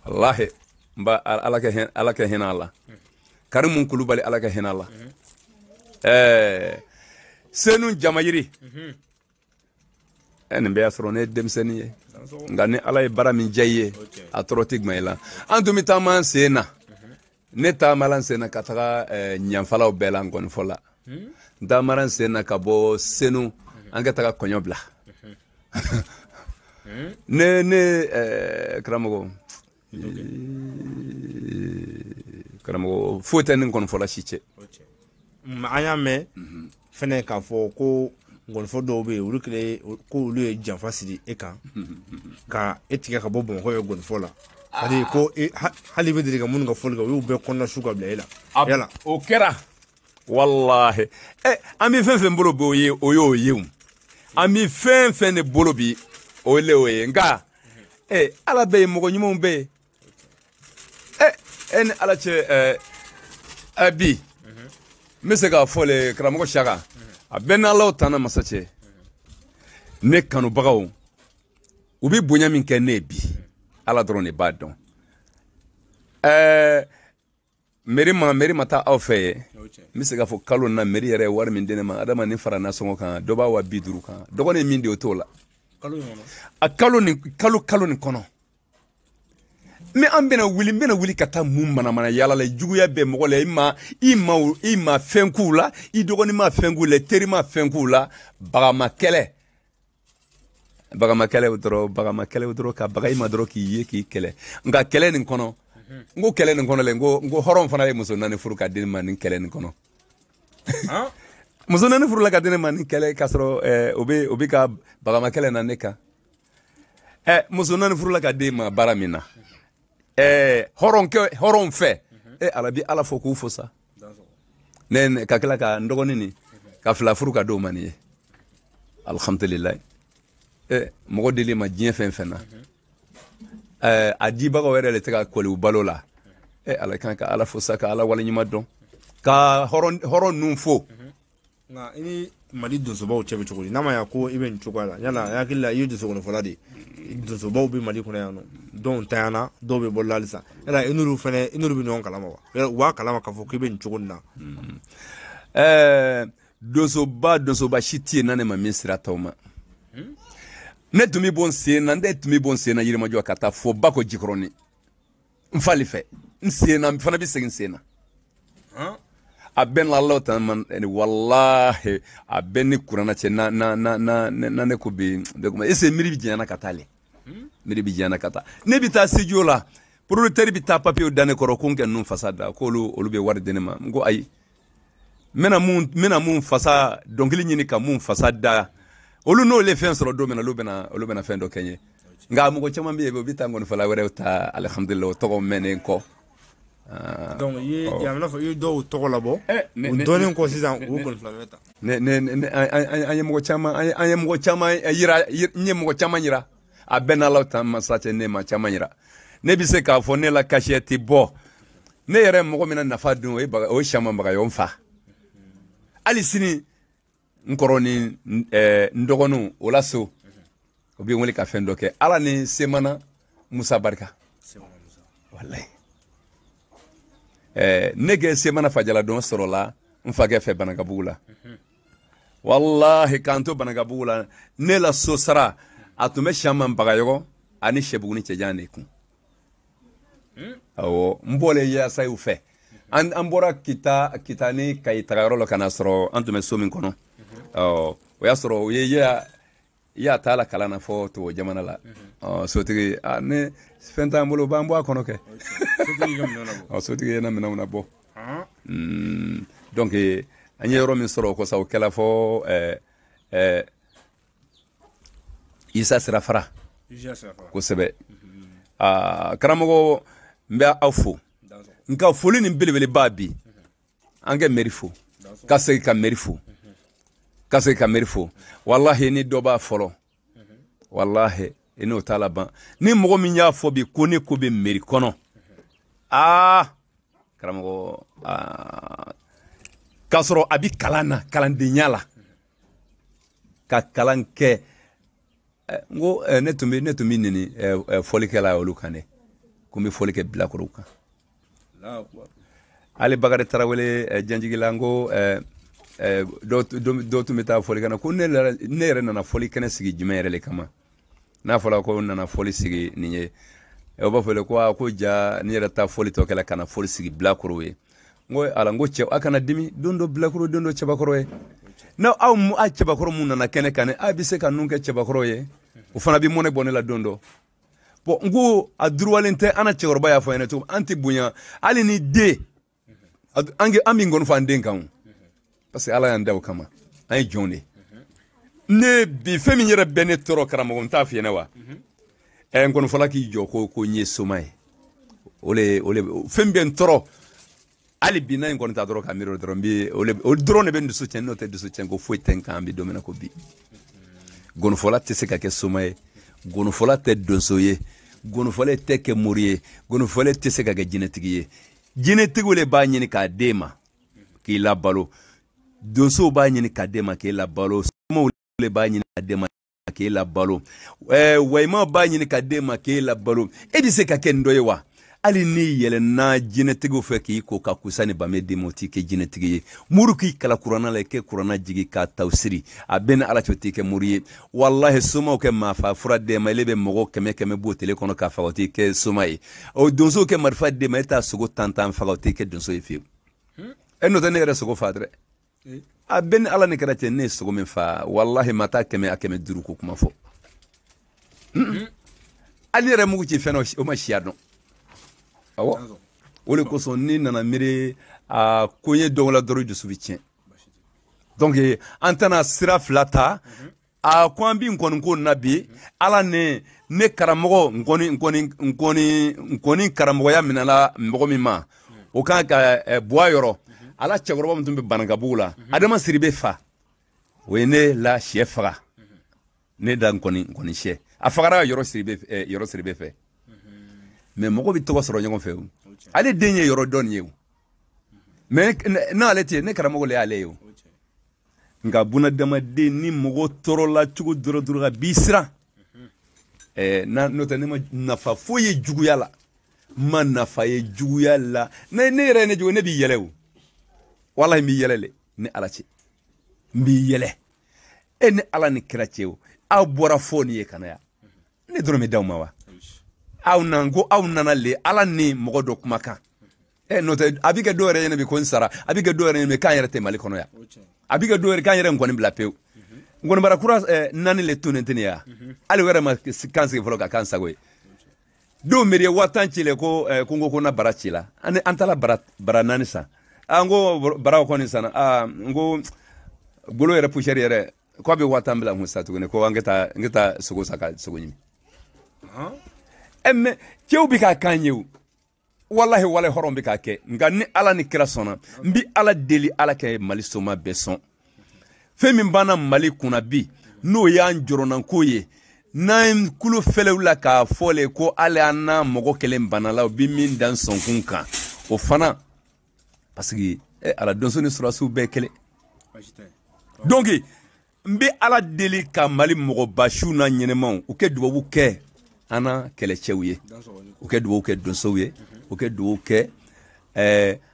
Wallahi, n ba Ala ka hinɛ a la. Karimu Kulubali, Ala ka hinɛ a la. Senu Jamayiri. Nin bɛɛ y'a sɔrɔ ne ye denmisɛnnin ye. Nka ni Ala ye baara min diya i ye, a tɔɔrɔ tɛ gbɛn i la. An tun bɛ taama an sen na. Ne taamala n sen na ka taga ɲanfalaw bɛɛ la ngɔnifɔ la. N taamara n sen na ka bɔ Senu, an ka taga kɔɲɔ bila. Ne karamɔgɔ, foyi tɛ ni ngɔnifɔla si cɛ. An y'a mɛn fɛnɛ k'a fɔ ko ngɔnifɔ dɔw bɛ yen, olu kɛlen ko olu ye janfa siri e kan ka e tigɛ ka bɔ Bamakɔ ye ngɔnifɔ la. C'est-à-dire ko hali bɛ deli ka minnu ka fɔli kɛ, u y'u bɛɛ kɔnɔna su ka bila e la. Yala o kɛra wallahi. An bɛ fɛn fɛn bolo bi, o ye o y'o ye o. An bɛ fɛn fɛn de bolo bi, o le o ye. Nka Ala bɛ yen, mɔgɔ ɲumanw bɛ yen. E ni Ala cɛ, bi n bɛ se k'a fɔ le karamɔgɔ Saka, a bɛɛ n'Alaw tana masa cɛ. Ne kanubagaw, u bɛ bonya min kɛ ne ye bi, Ala dɔrɔn de b'a dɔn. Meri ma taa aw fɛ yen. N bɛ se k'a fɔ kalo na meri yɛrɛ ye wari min di ne ma, adama ni fara nasɔngɔ kan, dɔ b'a 50 kan. Dɔgɔnin min de o t'o la. A kalo nin kɔnɔ. Mais an bɛna wuli, n bɛna wuli ka taa mun manamana yala la, juguya bɛ mɔgɔ la, i ma fɛn k'u la, i dɔgɔnin ma fɛn k'u la, teri ma fɛn k'u la, bagama kɛlɛ dɔrɔn ka baga i ma dɔrɔn k'i ye k'i kɛlɛ. Nka kɛlɛ nin kɔnɔ, n ko kɛlɛ nin kɔnɔ le, n ko hɔrɔn fana ye muso naani furu ka di ne ma nin kɛlɛ nin kɔnɔ. Muso naani furula ka di ne ma nin kɛlɛ, k'a sɔrɔ o bɛ ka bagama kɛlɛ na ne kan. Muso naani furula ka di ma baara min na, hɔrɔn fɛ, Ala bi Ala fɔ k'u fo sa. Ne ka tila ka n dɔgɔnin nin ka fila furu ka d'o ma nin ye. Alhamdulilayi. Mɔgɔ deli ma diɲɛ fɛn fɛn na, a dibagaw yɛrɛ de tɛ ka kɔli u balo la. Ala kan ka Ala fo sa, ka Ala waleɲuman dɔn, ka hɔrɔn ninnu fo. Nka i ni Mali donsobaw cɛ bɛ cogo di? N'a ma ɲa ko i bɛ nin cogoya la, yala n hakili la i ye donsokɔnɔfɔla de ye. Donsobaw bɛ Mali kɔnɔ yan nɔ, dɔw ntanyana, dɔw bɛ bɔ la halisa. Yala i n'olu fɛnɛ, i n'olu bɛ ɲɔgɔn kalama wa? Yala u b'a kalama k'a fɔ k'i bɛ nin cogo nin na? Donsoba si tɛ yen n'a ne ma min sira t'aw ma. Ne tun bɛ bɔ n sen na, ne tun bɛ bɔ n sen na Yirimajɔ ka taa fo Bako Jikɔrɔni. N fali fɛ, n sen na, n fana bɛ segin n sen na. A bɛɛ n'Ala ta man, wallahi a bɛɛ ni kuranna cɛ na na na na na ne ko bi est-ce que miiri bɛ janyana ka taa le? Miiri bɛ janyana ka taa. Ne bɛ taa studio la, producteur bɛ taa papier da ne kɔrɔ ko n ka ninnu fasa da, k'olu olu bɛ wari di ne ma. N ko ayi, n bɛna mun fasa dɔnkili ɲini ka mun fasa da, olu n'olu ye fɛn sɔrɔ don min na, olu bɛna fɛn dɔ kɛ n ye. Nka mɔgɔ caman bɛ yen, u bɛ taa ngɔnifɔla wɛrɛw ta, alihamudulila, o tɔgɔ mɛnnen kɔ. Donc i ye a bɛna fɔ i ye dɔw tɔgɔ labɔ, o dɔnnen kɔ sisan u ngɔnifɔla wɛrɛ ta. Ne an ye mɔgɔ caman, an ye mɔgɔ caman yira, n ye mɔgɔ caman yira. A bɛɛ n'Ala ta masa cɛ, ne ma caman yira. Ne bɛ se k'a fɔ ne la cachet tɛ bɔ. Ne yɛrɛ mɔgɔ min na nafa dun, o ye Siaman Bagayogo n fa. Hali sini n kɔrɔ ni n dɔgɔninw o la so o bɛ n wele ka fɛn dɔ kɛ. Ala ni Semana Musa barika. Walayi. Ne kɛ Semana Fajala dɔn sɔrɔla n fakɛ fɛ Banankabugu la. Walahi k'an to Banankabugu la, ne la so sara a tun bɛ Siaman Bagayɔgɔ ani Sɛbuguni Cɛjan de kun. Awɔ, n bɔlen Yasayiw fɛ. An bɔra Kita ni Kayi tagayɔrɔ la ka na sɔrɔ an tun bɛ so min kɔnɔ. Ɔ, o y'a sɔrɔ u ye ya t'a la kalan na fɔ tubabu jamana la. Ɔ, sotigi, ne fɛn t'an bolo, b'an bɔ a kɔnɔ kɛ. Ɔ, sotigi ye na minɛnw na bɔ. Donc an ye yɔrɔ min sɔrɔ o kɔsa, o kɛla fɔ Isa Sirafara. Kosɛbɛ. Karamɔgɔ, n bɛ aw fo. Nka foli nin belebeleba bi, an kɛ mairie fo. Ka segin ka mairie fo. Ka segin ka mairie fo. Walahi ni dɔ b'a fɔlɔ. Walahi i n'o t'a laban. Ni mɔgɔ min y'a fɔ bi ko ne ko bɛ mairie kɔnɔ. Aa karamɔgɔ, k'a sɔrɔ a bɛ kalan na, kalandenya la. Ka kalan kɛ. N ko ne tun bɛ nini fɔlikɛla olu kan dɛ. Ko n bɛ fɔli kɛ bilakorow kan. Hali Bakari Tarawele Janjigila, n ko dɔw tun bɛ taa fɔli kɛnɛ ko ne yɛrɛ nana fɔli kɛnɛ sigi jumɛn yɛrɛ de kama. N'a fɔra ko n nana fɔli sigi nin ye, o b'a fɔ ko ko ja ne yɛrɛ taa fɔli tɔ kɛla ka na fɔli sigi bilakorow ye. N ko ala, n ko cɛ a kana dimi, don dɔ bilakoro, don dɔ cɛbakɔrɔ ye. N'aw aw cɛbakɔrɔ mun nana kɛnɛ kan, aw bɛ se ka nun kɛ cɛbakɔrɔ ye, o fana bɛ mɔnɛ bɔ ne la don dɔ. Bon, n ko a duruwalen tɛ, an na cɛkɔrɔba y'a fɔ ɲɛna cogo min, an tɛ bonya hali ni den, an bɛ ngɔni fɔ an den kan o, parce que Ala y'an da o kama, an ye jɔn de. Ne bi fɛn min yɛrɛ bɛ ne tɔɔrɔ karamɔgɔ, n t'a f'i ɲɛna wa. Ngɔnifɔla k'i jɔ ko n ye soma ye, o le fɛn bɛ n tɔɔrɔ hali bi. N'a ye ngɔni ta dɔrɔn ka miiri o dɔrɔn, o dɔrɔn de bɛ n dusu tiɲɛ. N'o tɛ dusu tiɲɛ ko foyi tɛ n kan an bɛ don min na ko bi. Ngɔnifɔla tɛ se ka kɛ soma ye, ngɔnifɔla tɛ donso ye, ngɔnifɔla tɛ kɛ mori ye, ngɔnifɔla tɛ se ka kɛ jinɛtigi ye. Jinɛtigiw de b'a ɲini k'a d'e ma k'i labalo, donsow b'a ɲini k'a d'e ma k'e labalo, somaw de b'a ɲini k'a d'e ma k'e labalo, wayimaw b'a ɲini k'a d'e ma k'e labalo. E bɛ se ka kɛ nin dɔ ye wa? Hali n'i yɛlɛnna jinɛtigiw fɛ k'i ko ka kusa ni bame d'i ma, o t'i kɛ jinɛtigi ye. Muru k'i kala kuranna la, i kɛ kuranna jigi k'a tawsiri, a bɛɛ ni Ala cɛ, o t'i kɛ muru ye. Walahi somaw kɛ maafa fura d'e ma, ile bɛ mɔgɔ 100 b'o tele kɔnɔ k'a faga, o t'i kɛ soma ye. O donsow kɛ marifa d'e ma, e t'a sogo 10 faga, o t'i kɛ donso ye fiyewu. E n'o tɛ ne yɛrɛ sogo fa dɛ. A bɛɛ ni Ala ni kɛra cɛ, ne ye sogo min fa, walahi ma taa 100 a 500 ko kuma fɔ. Hali yɛrɛ mugu ci fɛn na, o ma siya dɔn. Awɔ, o de kosɔn n'i nana miiri a ko ye dɔw la dɔrɔn, dusu bɛ tiɲɛ. Donc an tɛna sira fila ta. A ko an bi nkɔni ko na bi, Ala ne karamɔgɔ nkɔni karamɔgɔya minɛla mɔgɔ min ma, o kan ka bɔ a yɔrɔ. Ala cɛkɔrɔba min tun bɛ Banankabugu la, Adama Siribe fa, o ye ne la sɛ faga, ne da nkɔni sɛ a fagara yɔrɔ Siribe fɛ. Mais mɔgɔ bɛ tɔgɔ sɔrɔ ɲɔgɔn fɛ o. Ale den ye yɔrɔ dɔn ye o. Mais n'ale tɛ, ne karamɔgɔ le y'ale ye o. Nka bunadamaden ni mɔgɔ tɔɔrɔla cogo dɔrɔn ka b'i siran. N'o tɛ ne ma nafa foyi ye juguya la. N ma nafa ye juguya la. Ne yɛrɛ ye ne jugu, ne b'i yɛlɛ o. Walahi n b'i yɛlɛ le ni Ala cɛ. N b'i yɛlɛ. E ni Ala ni kira cɛ o. Aw bɔra fɔ nin ye ka na yan. Ne dɔrɔn bɛ d'aw ma wa? Aw nan ko aw nana le Ala ni mɔgɔ dɔ kumakan. N'o tɛ a bɛ kɛ dɔw yɛrɛ ɲɛna bi ko n sara, a bɛ kɛ dɔw yɛrɛ ɲɛna bi k'an yɛrɛ tɛ Mali kɔnɔ yan, a bɛ kɛ dɔw yɛrɛ k'an yɛrɛ nkɔni bila pewu. Nkɔnibara kura 4 le tonnen tɛ nin ye wa? Hali o yɛrɛ ma kan sigi fɔlɔ ka k'an sago ye. Dɔw miiri ye 10,000 ci le ko ko na bara ci la, an taara bara 4 san. N ko baraw kɔni sanna, n ko golo yɛrɛ poussière yɛrɛ k'a bɛ 10,000 bila n kun sa tuguni, ko an ka taa sogo san ka sogo ɲimi. Mais cɛw bɛ k'a kan ye o. Walahi walahi hɔrɔn bɛ k'a kɛ. Nka ni Ala ni kira sɔnna, n bɛ Ala deli Ala kɛ Mali soma bɛɛ sɔn. Fɛn min banna Mali kunna bi, n'o y'an jɔrɔnanko ye, n'an kulo fɛlɛw la k'a fɔ le ko hali an n'a mɔgɔ kelen bana la, o bɛ min dan sɔnkun kan, o fana parce que Ala donso ni sɔrɔdasiw bɛɛ kelen. Donc n bɛ Ala deli ka Mali mɔgɔba siw n'a ɲɛnɛmaw u kɛ dubabu kɛ an na kɛlɛcɛw ye, u kɛ dubabu kɛ donsow ye, u kɛ dubabu kɛ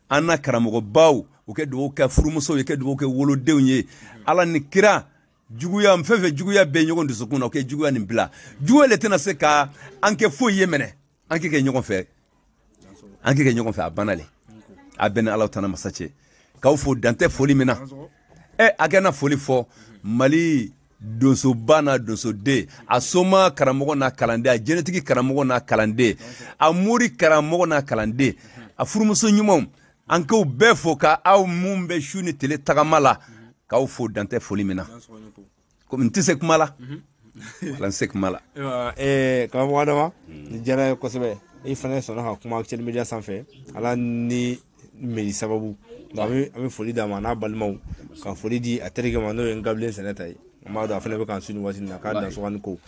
an na karamɔgɔbaw, u kɛ dubabu kɛ furumusow ye, u kɛ dubabu kɛ wolodenw ye. Ala ni kira, juguya fɛn fɛn juguya bɛ ɲɔgɔn dusukun na, u kɛ juguya nin bila. Juguya le tɛna se ka an kɛ foyi ye minɛ, an kɛ kɛ ɲɔgɔn fɛ, an kɛ kɛ ɲɔgɔn fɛ. A banna le, a bɛɛ ni Ala tana masa cɛ. K'aw fo dantɛ foli min na. A kɛ na foli fɔ Mali donsoba n'a donsoden, a soma karamɔgɔ n'a kalanden, a jɛnɛtigi karamɔgɔ n'a kalanden, a mori karamɔgɔ n'a kalanden, a furumuso ɲumanw, an k'aw bɛɛ fo, ka aw mun bɛ su ni tile tagama la, k'aw fo dantɛ foli min na. Komi n tɛ se kuma la, wala n tɛ se kuma la. Karamɔgɔ Adama, nin diyara n ye kosɛbɛ. I fana sɔnna ka kuma Actuel Media sanfɛ, Ala ni meri sababu. An bɛ foli d'a ma n'a balimaw, ka foli di a terikɛ ma, n'o ye Nkabilen Sɛnɛ ta ye. An b'a dɔn a fana bɛ k'an su nin waati in na, k'a dan sɔgɔni ko.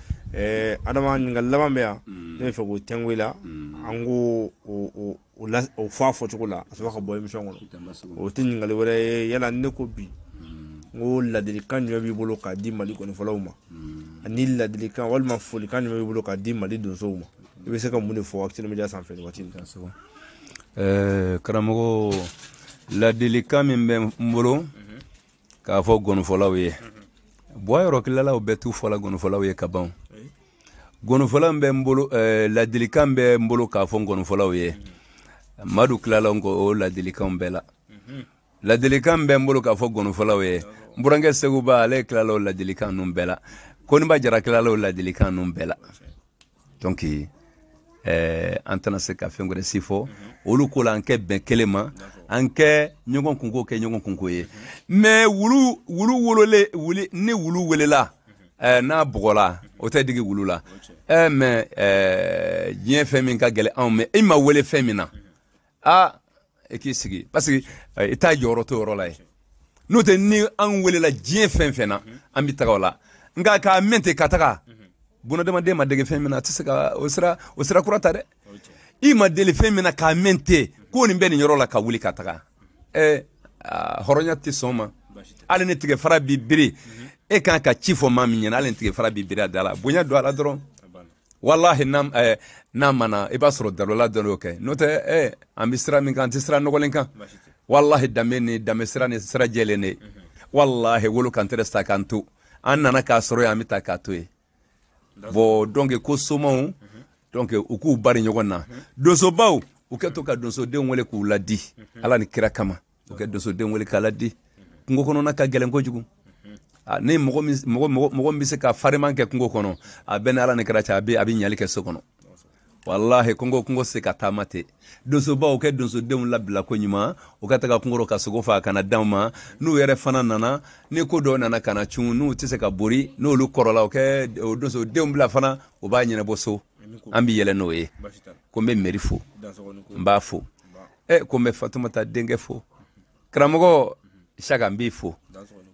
Adama, ɲininkali laban bɛ yan, ne bɛ fɛ k'o tɛnku i la. An k'o o fɔ a fɔcogo la ka sɔrɔ ka bɔ émission kɔnɔ. O tɛ ɲininkali wɛrɛ ye. Yala ne ko bi, n ko ladilikan jumɛn b'i bolo k'a di Mali gɔnifɔlaw ma, ani ladilikan walima folikan jumɛn b'i bolo k'a di Mali donsow ma? I bɛ se ka mun de fɔ Actuel Media sanfɛ nin waati in na? Karamɔgɔ, ladilikan min bɛ n bolo k'a fɔ gɔnifɔlaw ye, bɔ yɔrɔ tilalaw bɛɛ t'u fɔla gɔnifɔlaw ye ka ban. Gɔnifɔla bɛ n bolo, ladilikan bɛ n bolo k'a fɔ gɔnifɔlaw ye. Madu tilala o ladilikanw bɛɛ la. Ladilikan bɛ n bolo k'a fɔ gɔnifɔlaw ye. N burankɛ Seguba, ale tilala o ladilikan ninnu bɛɛ la. Koniba Jara tilala o ladilikan ninnu bɛɛ la. Donc an tɛna se ka fɛn wɛrɛ si fɔ olu ko la. An kɛ bɛn kelen ma, an kɛ ɲɔgɔn kunko kɛ ɲɔgɔn kunko ye. Mais wulu wulu wololen wuli ni wulu welela, n'a bugɔla, o tɛ digi wulu la. Mais diɲɛ fɛn min ka gɛlɛn anw ma, e ma wele fɛn min na, aa, i k'i sigi, parce que i t'a jɔyɔrɔ to yɔrɔ la ye. N'o tɛ, ni an welela diɲɛ fɛn fɛn na, an bɛ taga o la. Nka k'a mɛn ten ka taga, bunadamaden ma dege fɛn min na, a tɛ se ka o sira kura ta dɛ. I ma deli fɛn min na k'a mɛn ten ko nin bɛ nin yɔrɔ la, ka wuli ka taga, hɔrɔnya tɛ sɔn ma. Hali ni tigɛ fara b'i biri, e kan ka ci fɔ maa min ɲɛna, hali ni tigɛ fara b'i biri a da la, bonya don a la dɔrɔn. Walahi, n'a mana, i b'a sɔrɔ dalola dɔ y'o kɛ. N'o tɛ, an bɛ sira min kan, an tɛ sira nɔgɔlen kan. Walahi, danbe ni danbe sira ni sira jɛlen de. Walahi, wolo kan tɛ sa k'an to, an nana k'a sɔrɔ yen, an bɛ taa k'a to yen. Bon, donc ko somaw, donc u k'u bari ɲɔgɔn na. Donsobaw, u kɛ to ka donsodenw wele k'u ladi Ala ni kira kama. U kɛ donsodenw wele k'a ladi. Kungo kɔnɔna ka gɛlɛn kojugu. Ni mɔgɔ min bɛ se ka fariman kɛ kungo kɔnɔ, a bɛɛ ni Ala ni kira cɛ, a bɛ ɲali kɛ so kɔnɔ. Walahi, kungo se ka taama ten. Donsobaw kɛ donsodenw labila ko ɲuman, u ka taga kungo ka sogo faa ka na d'anw ma. N'u yɛrɛ fana nana, ni ko dɔw nana ka na cun, n'u tɛ se ka bori, n'olu kɔrɔla, u kɛ o donsodenw bila fana, u b'a ɲɛnabɔ so. An bɛ yɛlɛ n'o ye. Ko n bɛ mɛri fo, n b'a fo. Ko n bɛ Fatumata denkɛ fo. Karamɔgɔ Saka, n b'i fo.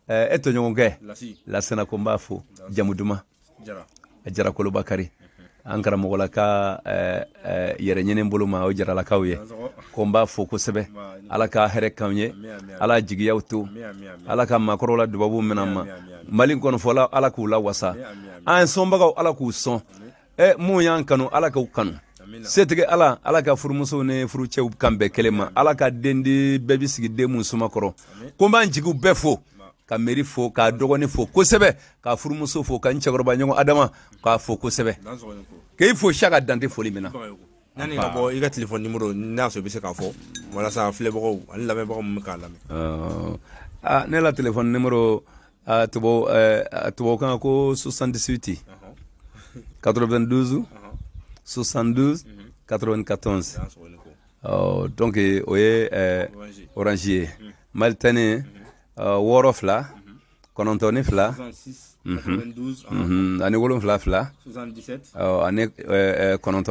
E tɔɲɔgɔnkɛ Lasana, ko n b'a fo. Jamu duman Jara Kolobakari, an karamɔgɔla ka yɛrɛ ɲini bolo ma, o jaralakaw ye, ko n b'a fo kosɛbɛ. Ala ka hɛrɛ k'anw ye, Ala jigiyaw to, Ala ka maakɔrɔw la dubabu minɛ ma. Mali kɔnɔfɔla, Ala k'u la wasa. An sɔnbagaw, Ala k'u sɔn. Mun y'an kanu, Ala k'u kanu. Setigi Ala, Ala ka furumusow ni furucɛw kan bɛɛ kelen ma. Ala ka den di bɛɛ bɛ sigi den mun suma kɔrɔ. Ko n b'an jigiw bɛɛ fo, ka meri fo, k'a dɔgɔnin fo kosɛbɛ, k'a furumuso fo, ka n cɛkɔrɔba ɲɔgɔn Adama k'a fo kosɛbɛ, k'e fo Saka dante foli min na. Yanni ka bɔ, i ka téléphone numéro, n'a sɔrɔ i bɛ se k'a fɔ walasa filɛbagaw ani lamɛnbagaw min bɛ k'a lamɛn. Ne la téléphone numéro, tubabukan ko 78 92 72 94. Donc o ye Orange ye. Malitani 6 2 9 2 ani 7 2 ani 9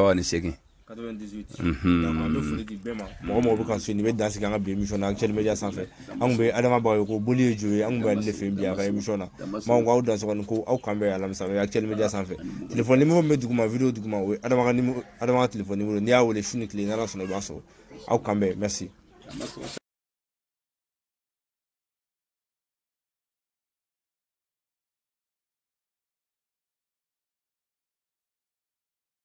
ani 8. 98. An bɛ foli di bɛɛ ma. Mɔgɔ mɔgɔ bɛ kan su, nin bɛ dan sigi an ka bi émission na Actuel Media sanfɛ. An kun bɛ Adama Bagayogo, boli ye jo ye, an kun bɛ ale de fɛ yen bi a ka émission na. Maaw ko aw dansɔgɔni ko aw kan bɛn alamisa o ye Actuel Media sanfɛ. Téléphone numéro min bɛ duguma, vidéo duguma, o ye Adama ka numéro, Adama ka téléphone numéro. N'i y'a wele su ni tile, n'Ala sɔnna i b'a sɔrɔ. Aw kan bɛn, merci.